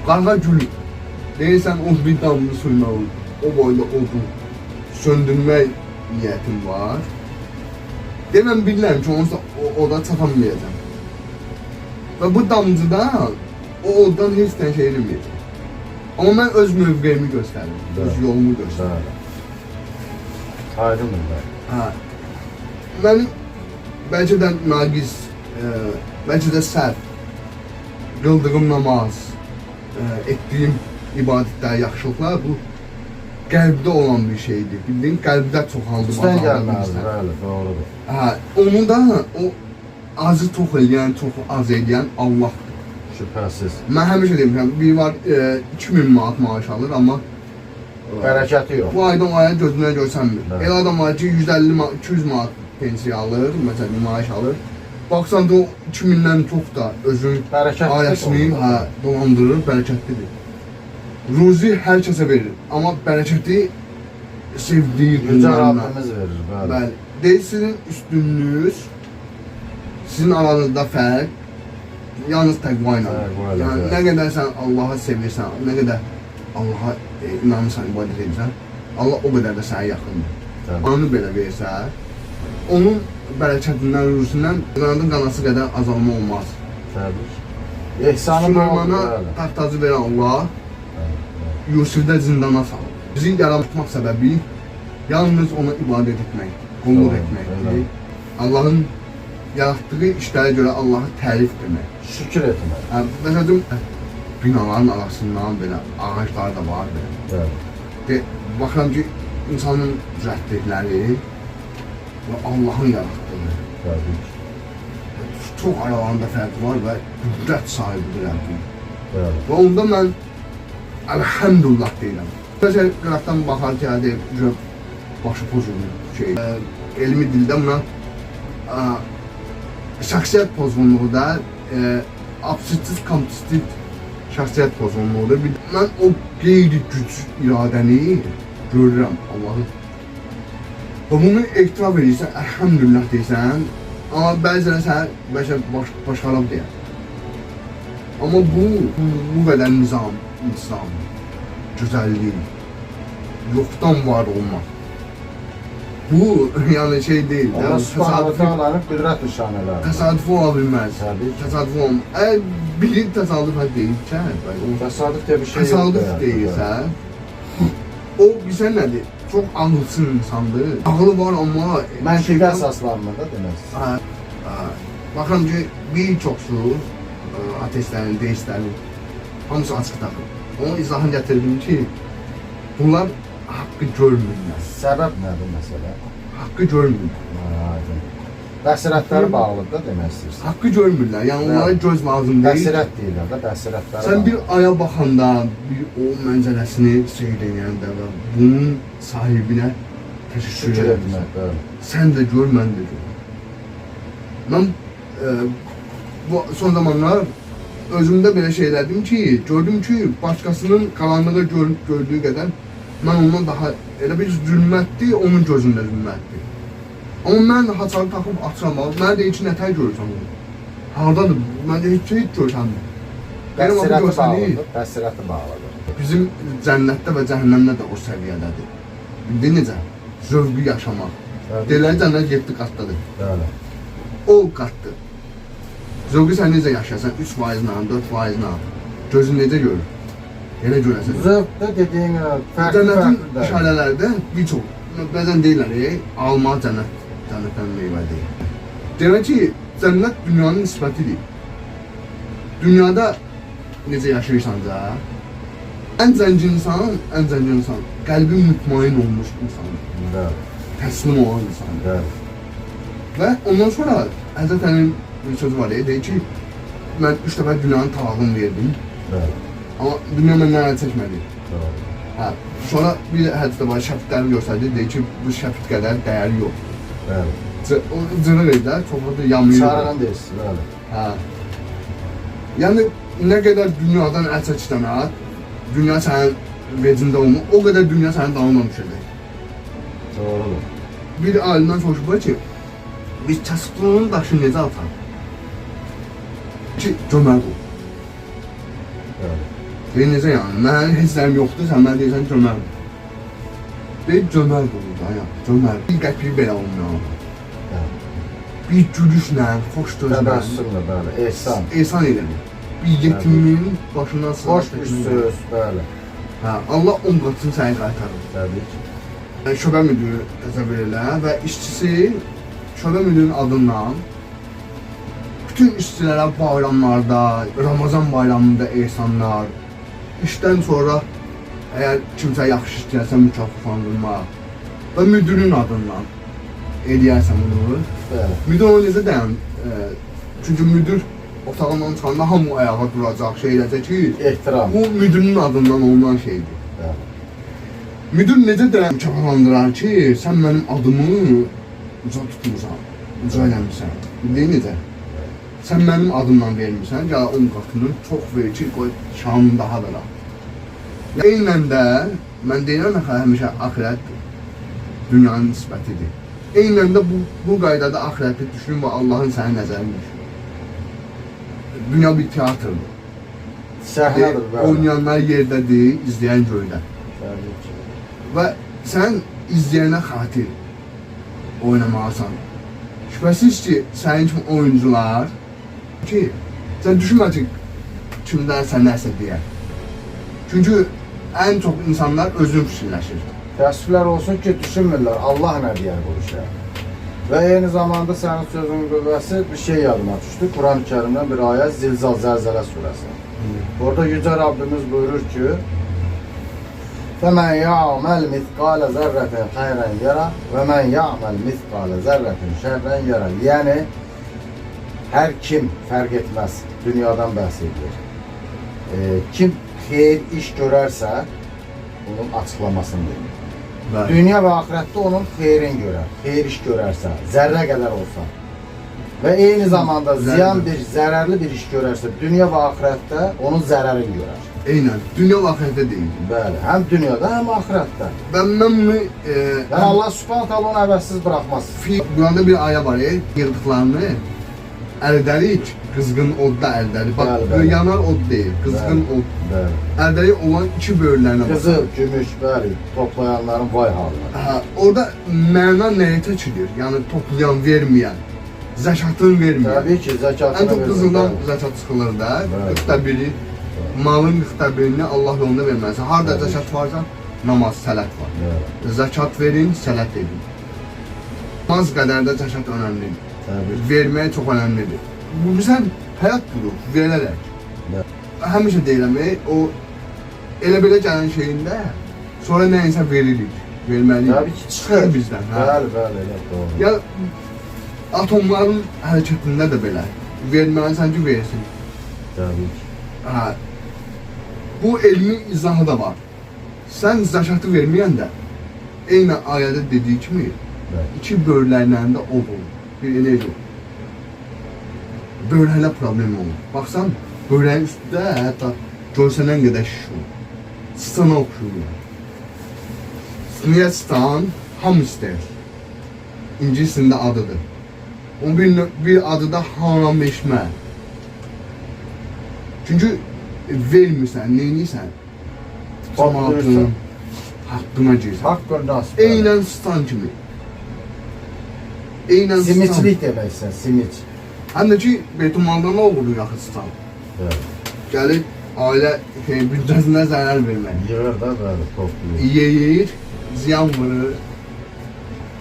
Qarğa gülür. Deyirsən o bir damla suyla o boyda odu söndürmək niyyətim var. Deyirəm bilirəm ki, onsuz oda çatamayacağam. Və bu damcıdan o oddan heç nə şey eləməyəcəm. Amma mən öz mövqeyimi göstərirəm, öz yolumu göstərirəm. Bəli. Aydındır bəli. Hə. Mənim bəlkə də naqiz, bəlkə də səhv qıldığım namaz, etdiyim ibadətlər, yaxşılıqlar bu qəlbdə olan bir şeydir. Bildin, qəlbdə çoxaldı. İçdən gəlməlidir, bəli, doğrudur. Hə, onu da o azı çox eləyən, çoxu az eləyən Allahdır. Şübhəsiz. Mən həmişə demişəm, bir var 2000 manat maaş alır, amma Bərəkəti yox. bu aydan o aya gözünə görsənmir. Bəli. Elə adam var ki, 150 manat, 200 manat pensiya alır, məsələn, maaş alır. Baxsan da o 2000-dən çox da özünün Bərəkətli ailəsini olur. hə, dolandırır, bərəkətlidir. Ruzi hər kəsə verir, amma bərəkəti sevdiyi Yücə qullarına. Rabbimiz verir, bəli. Bəli. Deyir sizin üstünlüyünüz, sizin aranızda fərq yalnız təqva ilə. Təqva ilə, Yəni bəli. nə qədər sən Allahı sevirsən, nə qədər Allaha inanırsan, ibadət edirsən, Allah o qədər də sənə yaxındır. Bəli. Onu belə versə, onun bərəkətindən, ruzindən qanadın qanası qədər azalma olmaz. Təbii ki. Ehsanı Süleymana boldur, bəli. taxt-tacı verən Allah Bəli, bəli. Yusifi də zindana salır. Bizi yaratmaq səbəbi yalnız ona ibadət etmək, qulluq Doğru, etməkdir. elə. Allahın yaratdığı işlərə görə Allahı tərif etmək. Şükür etmək. Hə, məsələn, binaların arasından belə ağaclar da var belə. Bəli. De, baxıram ki, insanın düzəltdikləri və Allahın yaratdığı Təbii ki. çox aralarında fərq var və qüdrət sahibidir Rəbbim. Bəli. Və onda mən əlhəmdülillah deyirəm. Məsələn, qıraqdan baxar ki, hə, deyir, başı pozulur şey. Elmi dildə buna ə, şəxsiyyət pozğunluğu da, obsessiv kompulsiv şəxsiyyət pozğunluğudur. Mən o qeyri-güc iradəni görürəm Allahın. Və bunu etiraf edirsən, əlhəmdülillah deyirsən, amma bəzən sənə bəlkə baş xarab deyər. Amma bu qədər nizam, intizam, gözəllik, yoxdan var olmaq. Bu, yəni şey deyil. Allah Yəni, Subhanahu təsadüfi, Taala'nın qüdrət nişanələri. təsadüfi ola bilməz. Təbii ki. Təsadüfi olmaz. Əgər biri təsadüfə deyilsə, bəli, o Təsadüf deyə bir şey yoxdur. təsadüf yəni. deyilsə, o bilsən nədir? Çox ağılsız insandır. Ağlı var amma Məntiqə əsaslanmır da demək. Hə, hə. Baxıram ki, bir çoxsu ateistlərin, deistlərin hamısı açıq taxır. Onun izahını gətirdim ki, bunlar haqqı görmürlər. Səbəb nədir məsələ? Haqqı görmürlər. Ha, aydın. Bəsirətləri bağlıdır da demək istəyirsən. Haqqı görmürlər. Yəni onlara göz lazım deyil. Bəsirət deyirlər də, bəsirətləri Sən bir bağlıdır. aya baxanda, bir o mənzərəsini seyr edəndə və bunun sahibinə təşəkkür Şükür edirsən. etmək, bəli. Sən də gör, mən də gör. Mən bu son zamanlar özümdə belə şey elədim ki, gördüm ki, başqasının qaranlığı gördüyü qədər mən ondan daha elə bir zülmətdir, onun gözündə zülmətdir. Amma mən haçanı taxıb açıram, mənə deyir ki, nətər görürsən onu? Hardadır? Mən də heç heç görsənmir. Deyirəm, axı Bəsirəti görsənir. bağlıdır, bəsirəti bağlıdır. Bizim cənnətdə və cəhənnəmdə də o səviyyədədir. Bildin necə? Zövqü yaşamaq. Təbii. Deyirlər cənnət 7 qatdadır. Bəli. O qatdır. Zövqü sən necə yaşayırsan? 3%-la, 4%-la. Gözün necə görür? Elə görəsən. Zövqdə dediyin fərqli Cənnətin fərqli də. işarələri də bir çox. Bəzən deyirlər, alma cənnət, cənnətdən meyvə deyil. Demək ki, cənnət dünyanın nisbətidir. Dünyada necə yaşayırsanca, ən zəngin insan, ən zəngin insan, qəlbi mutmain olmuş insandır. Bəli, Təslim olan insandır. bəli. Və ondan sonra Həzrət Əlinin bir sözü var, deyir ki, mən 3 dəfə dünyanın talağını verdim, Bəli. amma dünya məndən əl çəkmədi. Doğru. Hə, sonra bir hədisdə var, şəfitlərini göstərdi, deyir ki, bu şəfit qədər dəyəri yoxdur. Bəli. O cırıq idi də, çox da yamıyır. Çarığın deyirsiz, bəli. Hə. Yəni, nə qədər dünyadan əl çəksən, hə, dünya sənin vecində olmur, o qədər dünya sənin dalından düşəcək. Doğrudur. Bir alimdən soruşublar ki, biz kasıblığın daşı necə atarıq? Ki, cömərd ol. Bəli. Deyir, necə yəni? Mənim heç nəyim yoxdur, sən mənə deyirsən cömərd. Deyir, cömərd olur da, yəni, cömərd. Bir qəpik belə olmayan. Bəli. Bir gülüşlə, xoş sözlə, Təbəssümlə, bəli. Ehsan. ehsan eləmir. Bir yetimin başından Xoş bir söz, bəli. Hə, Allah 10 qatını səni qaytarır. Təbii ki. Yəni, şöbə müdürü təsəvvür elə və işçisi şöbə müdürünün adından bütün işçilərə bayramlarda, Ramazan bayramında ehsanlar, işdən sonra əgər kimsə yaxşı işləyərsə mükafatlandırma və müdürün adından eləyərsən bunu. Bəli. Müdür onu necə dayan? Çünki müdür otağından çıxanda hamı ayağa duracaq, şey eləyəcək ki, Ehtiram. bu müdürün adından olunan şeydir. Bəli. Müdür necə də mükafatlandırar ki, sən mənim adımı uca tutmusan, uca eləmisən. Bildin necə? Sən mənim adımdan vermirsən, gəl 10 qatını çox ver ki, qoy şanın daha da rahat. Eynən də mən deyirəm axı həmişə axirət dünyanın nisbətidir. Eynən də bu qaydada axirəti düşün və Allahın sənin nəzərini düşün. Dünya bir teatrdır. Səhnədir, bəli. Oynayanlar yerdədir, izləyən göydə. Təbii ki. Və sən izləyənə xatir oynamalısan. Şübhəsiz ki, sənin kimi oyuncular ki, sən düşünmə ki, kimdənsə nəsə deyər. Çünki ən çox insanlar özünü fikirləşir. Təəssüflər olsun ki, düşünmürlər Allah nə deyər bu işə. Və eyni zamanda sənin sözünün qüvvəsi bir şey yadıma düşdü. Quran-ı Kərimdən bir ayə Zilzal Zəlzələ surəsi. Orada Yücə Rabbimiz buyurur ki: "Fəmən ya'məl misqalə zərrətin xeyrən yara və mən ya'məl misqalə zərrətin şərrən yara." Yəni hər kim fərq etməz, dünyadan bəhs edilir. Kim xeyir iş görərsə, onun açıqlamasını deyir. Bəli. Dünya və axirətdə onun xeyrin görər. Xeyir iş görərsə, zərrə qədər olsa. Və eyni zamanda ziyan bir, zərərli bir iş görərsə, dünya və axirətdə onun zərərini görər. Eynən. Dünya və axirətdə deyil. Bəli, həm dünyada, həm axirətdə. Və mən bunu Yəni Allah Subhanahu taala onu əvəzsiz buraxmaz. Quranda bir ayə var, yığdıqlarını ərdərik, qızğın odda ərdərik. Bax, Bəli, bəli. yanar od deyil, qızğın Bəli. od. Bəli. Ərdərik olan iki böyürlərinə bax. Qızıl, gümüş, bəli, toplayanların vay halına. Hə, orada məna nəyə təkidir? Yəni toplayan, verməyən, zəkatını verməyən. Təbii ki, zəkatını Ən çox verir, qızıldan bəli. zəkat çıxılır da, Bəli. 40-da biri, malın 40-da birini Allah yolunda verməlisən. Harda Təbii. zəkat varsa, namaz, sələt var. Bəli, Zəkat verin, sələt edin. Namaz qədər də zəkat önəmlidir. təbii ki. Vermək çox önəmlidir. Bu bizə həyat qurur, verərək. Bəli. Həmişə deyirəm, o elə belə gələn şeyində sonra nəyinsə veririk, verməliyik. Təbii ki, çıxır bizdən. Hə. Bəli, bəli, elə doğru. Ya atomların hərəkətində də belə. Verməlisən ki, versin. Təbii ki. Hə. Bu elmi izahı da var. Sən zəkatı verməyəndə eynən ayədə dediyi kimi Bəli. iki böyürlərlə də od olur. Bir enerji olur. Böyrəklə problem olur. Baxsan, böyrəyin üstündə hətta görsənən qədər şiş olur. Sıçana oxşuyur. Niyə sıçan? Hamster. İngilisində adıdır. Onun bir adı da harameşmə. Çünki vermirsən, neynirsən? Cəmaatın haqqına girirsən. Haqqın nas. Eynən sıçan kimi. Eynən sıçan. Simiçlik deməksən, simiç. Həm də ki, Beytulmaldan nə olur yaxı sıçan? Bəli. Gəlir ailə şey, büdcəsinə zərər vermək. Yığır da, bəli, toplayır. Yeyir, ziyan vurur.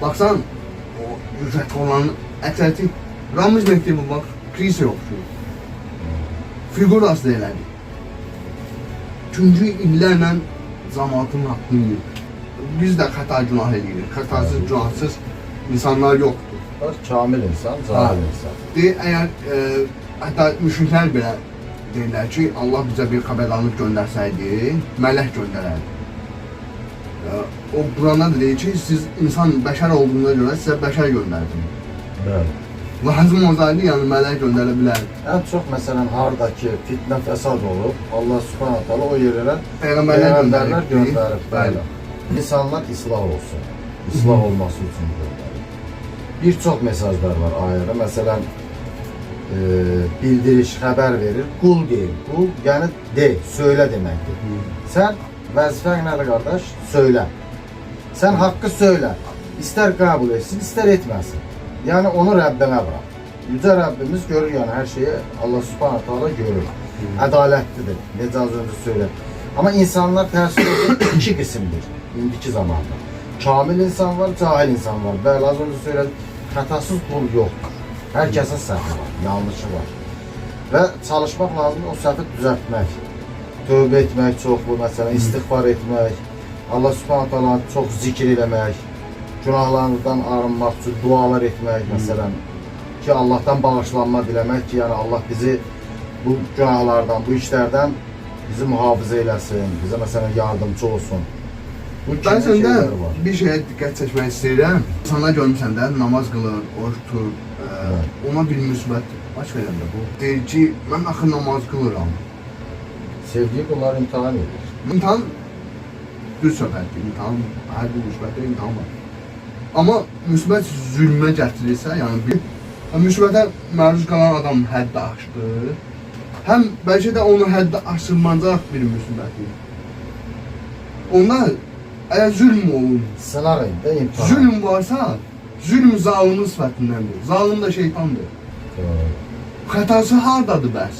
Baxsan, o rüşvət olan əksəriyyəti Ramiz Mehdiyev bax, krisə oxşuyur. Fiqurası da elədir. Çünki illərlə cəmaatın haqqını yeyir. Biz də xəta günah eləyirik. Xətasız, günahsız insanlar yoxdur. Bax, kamil insan, cahil insan. Deyir, əgər hətta müşriklər belə deyirlər ki, Allah bizə bir xəbərdarlıq göndərsəydi, mələk göndərərdi. O Quranda da deyir ki, siz insan bəşər olduğuna görə sizə bəşər göndərdim. Bəli. Lazım olsaydı, yəni mələk göndərə bilərdi. Ən çox məsələn harda ki fitnə fəsad olub, Allah Subhanahu taala o yerlərə Peyğəmbərlər peyğəmbərlər göndərib. göndərib. Bəli. İnsanlar islah olsun. İslah olması üçün göndərib. Bir çox mesajlar var ayədə. Məsələn, bildiriş, xəbər verir. Qul deyir. Qul, yəni de, söylə deməkdir. Sən vəzifən nədir qardaş? Söylə. Sən haqqı söylə. İstər qəbul etsin, istər etməsin. Yəni onu Rəbbinə bıraq. Yücə Rəbbimiz görür, yəni hər şeyi Allah Subhanahu taala görür. Ədalətlidir. Necə az öncə söylədim. Amma insanlar təəssüf edir iki qismdir indiki zamanda. Kamil insan var, cahil insan var. Bəli, az öncə söylədim. Xətasız qul yoxdur. Hər kəsin səhvi var, yanlışı var. Və çalışmaq lazımdır o səhvi düzəltmək. Tövbə etmək çoxlu, məsələn, istiğfar etmək, Allah Subhanahu taalanı çox zikr eləmək, günahlardan arınmaq üçün dualar etmək, məsələn, ki Allahdan bağışlanma diləmək ki, yəni Allah bizi bu günahlardan, bu işlərdən bizi mühafizə eləsin, bizə məsələn yardımcı olsun. Bu Ben kimi səndə şeylər var. bir şeyə diqqət çəkmək istəyirəm. İnsanlar görmüsən də namaz qılır, oruc tutur, ona bir müsbət baş verəndə bu. Deyir ki, mən axı namaz qılıram. Sevdiyi qulları imtahan edir. İmtahan düz söhbətdir, imtahan, hər bir müsbətdə imtahan var. Amma müsbət zülmə gətirirsə, yəni bir müsbətə məruz qalan adam həddi aşdı. Həm bəlkə də onu həddi aşırmacaq bir müsibəti. Onda əgər zülm olunur, Sınaq idi, imtahan. zülm varsa, zülm zalimin sifətindəndir. Zalim da şeytandır. Doğru. Xətası hardadır bəs?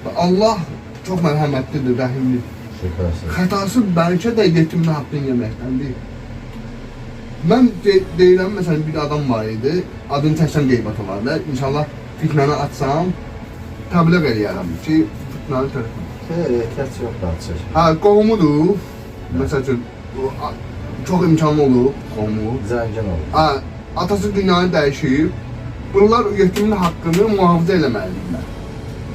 Və Allah çox mərhəmətlidir, rəhimlidir. Şübhəsiz. Xətası bəlkə də yetimin haqqını yeməkdəndir. Mən deyirəm, məsələn, bir adam var idi, adını çəksəm qeybət olar da, inşallah fitnəni açsam, təbliğ eləyərəm ki, fitnəni törətmə. Xeyr, ehtiyac yoxdur açıq. Hə, qohumudur, məsəl üçün, çox imkanlı olub qohumu. Zəngin olur. Hə, atası dünyanı dəyişib, bunlar yetimin haqqını mühafizə eləməlidirlər.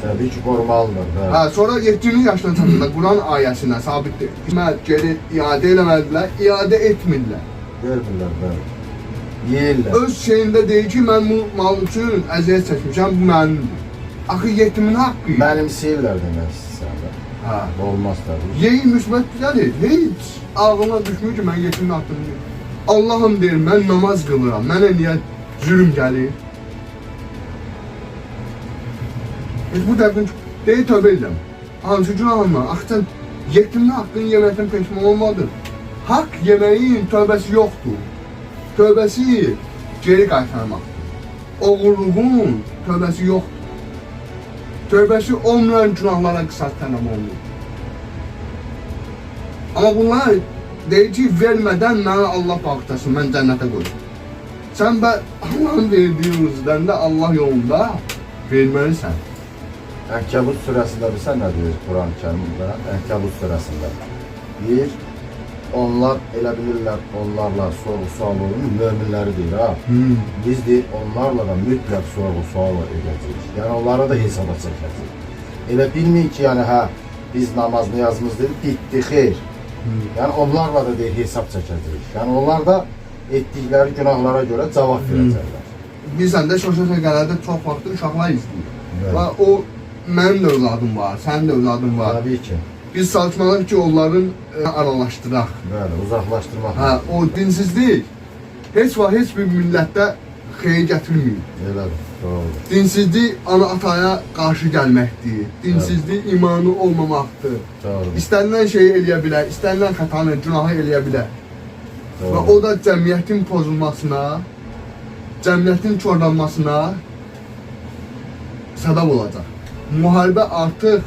Təbii ki, qorumalıdır. Bəli. Hə, sonra 7-ci yaşdan çatanda Quran ayəsinə sabitdir. Hə, geri iadə eləməlidirlər, iadə etmirlər. Vermirlər, bəli. Yeyirlər. Öz şeyində deyir ki, mən bu mal üçün əziyyət çəkmişəm, bu mənimdir. Axı yetimin haqqı. Mənimsəyirlər demək istəyirsən də. Hə. Olmaz təbii. Yeyin müsbət düzəlir. Heç ağlına düşmür ki, mən yetimin haqqını yeyim. Allahım deyir, mən namaz qılıram. Mənə niyə zülm gəlir? Heç bu tərəfdən deyir tövbə edirəm. Hansı günahından? Axı sən yetimin haqqını yeməkdən peşman olmadın. Haqq yeməyin tövbəsi yoxdur. Tövbəsi geri qaytarmaqdır. Oğurluğun tövbəsi yoxdur. Tövbəsi olmayan günahlara qisas tələb olunur. Amma bunlar deyir ki, vermədən mənə Allah bağışlasın, mən cənnətə qoysun. Sən bə Allahın verdiyi ruzdən də Allah yolunda verməlisən. Ənkəbut surəsində bilsən nə deyir Quran-ı Kərimdə? Ənkəbut surəsində. Deyir, onlar elə bilirlər, onlarla sorğu-sual olunur, möminləri deyir ha. Biz deyir, onlarla da mütləq sorğu-sual edəcəyik. Yəni onlara da hesaba çəkəcəyik. Elə bilməyin ki, yəni hə, biz namaz niyazımız dedi, bitdi, xeyr. Yəni onlarla da deyir, hesab çəkəcəyik. Yəni onlar da etdikləri günahlara görə cavab verəcəklər. Bilirsən də sosial şəbəkələrdə çox vaxt uşaqlar izləyir. Bəli. Və o mənim də övladım var, sənin də övladın var. Təbii ki. Biz çalışmalıyıq ki, onların aralaşdıraq. Bəli, uzaqlaşdırmaq. Hə, o dinsizlik heç vaxt heç bir millətdə xeyir gətirməyib. Elədir, doğrudur. Dinsizlik ana ataya qarşı gəlməkdir. Dinsizlik imanı olmamaqdır. Doğrudur. İstənilən şeyi eləyə bilər, istənilən xətanı, günahı eləyə bilər. Və Doğrudur. o da cəmiyyətin pozulmasına, cəmiyyətin korlanmasına səbəb olacaq. Müharibə artıq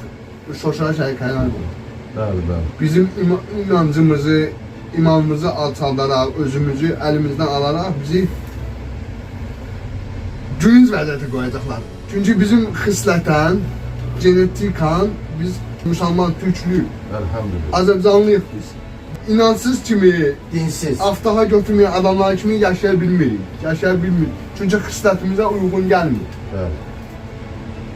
sosial şəbəkələrlə olur. Bəli, bəli. Bizim inancımızı, imanımızı alçaldaraq, özümüzü əlimizdən alaraq bizi gülünc vəziyyətə qoyacaqlar. Çünki bizim xislətən, genetikan biz müsəlman türklüyük, Elhamdülillah. Azərbaycanlıyıq biz. İnansız kimi, Dinsiz. aftaha götürməyən adamlar kimi yaşaya bilmirik. Yaşaya bilmirik. Çünki xislətimizə uyğun gəlmir. Bəli.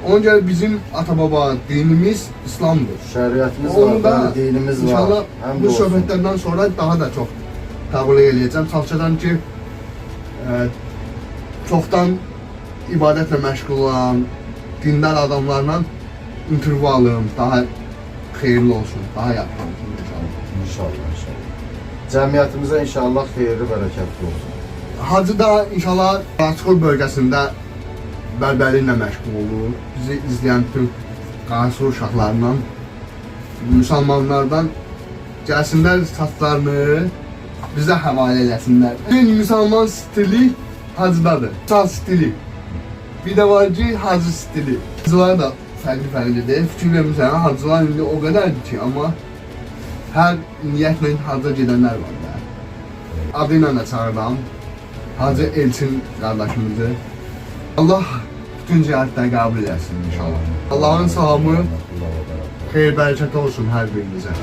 Ona görə bizim ata-baba dinimiz İslamdır. Şəriətimiz Onu var, da bəli, dinimiz var. İnşallah Həm bu də olsun. söhbətlərdən sonra daha da çox təbliğ eləyəcəm. Çalışacağam ki, çoxdan ibadətlə məşğul olan dindar adamlarla intervyu alım, daha xeyirli olsun, daha yaxşı olsun inşallah. İnşallah, inşallah. Cəmiyyətimizə inşallah xeyirli, bərəkətli olsun. Hacı da inşallah Rasxor bölgəsində bərbərliklə məşğul olur. Bizi izləyən bütün Qarasur uşaqlarından, müsəlmanlardan gəlsinlər saçlarını bizə həvalə eləsinlər. Bütün müsəlman stili hacıdadır. Saç stili. Bir də var ki, hacı stili. Hacılar da fərqli-fərqlidir. Fikir vermirsən, hacılar indi o qədərdir ki, amma hər niyyətlə hacca gedənlər var da. Adı ilə də çağıram. Hacı Elçin qardaşımızı. Allah bütün ziyarətləri qəbul eləsin inşallah. Allahın salamı, xeyir bərəkəti olsun hər birinizə.